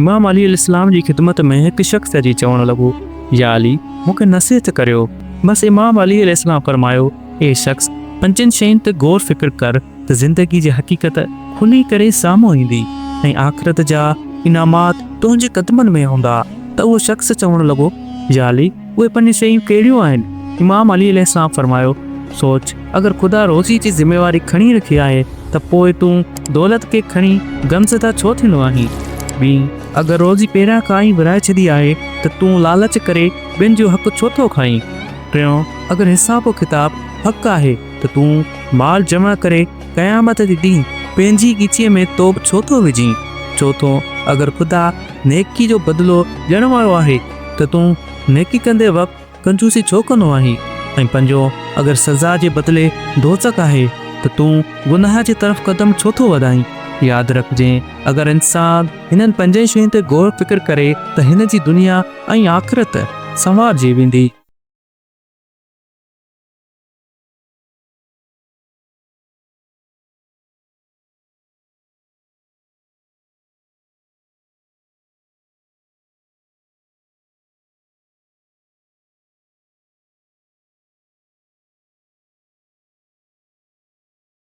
امام علي عليه السلام جي خدمت ۾ هڪ شخص اچي چوڻ لڳو، يا علي! مون کي نصيحت ڪريو. بس امام علي عليه السلام فرمايو، اي شخص! پنجن شين تي غور فڪر ڪر ته زندگي جي حقيقت کلي ڪري سامهون ايندي ۽ آخرت جا انعامات تنهنجي قدمن ۾ هوندا. ته اهو شخص چوڻ لڳو، يا علي! اهي پنج شيون ڪهڙيون آهن؟ امام علي عليه السلام فرمايو، سوچ، اگر خدا روزي جي ذميواري کڻي رکي آهي ته پوء تون دولت کي کڻي غمزده ڇو ٿيندو آهين؟ ٻي، اگر روزي پهريان کان ئي ورهائي ڇڏي آهي ته تون لالچ ڪري ٻين جو حق ڇو ٿو کائين؟ ٽيون، اگر حساب و ڪتاب حق آهي ته تون مال جمع ڪري قيامت جي ڏينهن پنهنجي ڳچيء ۾ توب ڇو ٿو وجهين؟ چوٿون، اگر خدا نيڪي جو بدلو ڏيڻ وارو آهي ته تون نيڪي ڪندي وقت ڪنجوسي ڇو ڪندو آهين؟ ۽ پنجون، اگر سزا جي بدلي دوزخ آهي ته تون گناهه جي طرف قدم ڇو ٿو وڌائين؟ ياد رکجين، اگر انسان هنن پنجن شين تي غور فڪر ڪري ته هن جي دنيا ۽ آخرت سنوارجي ويندي.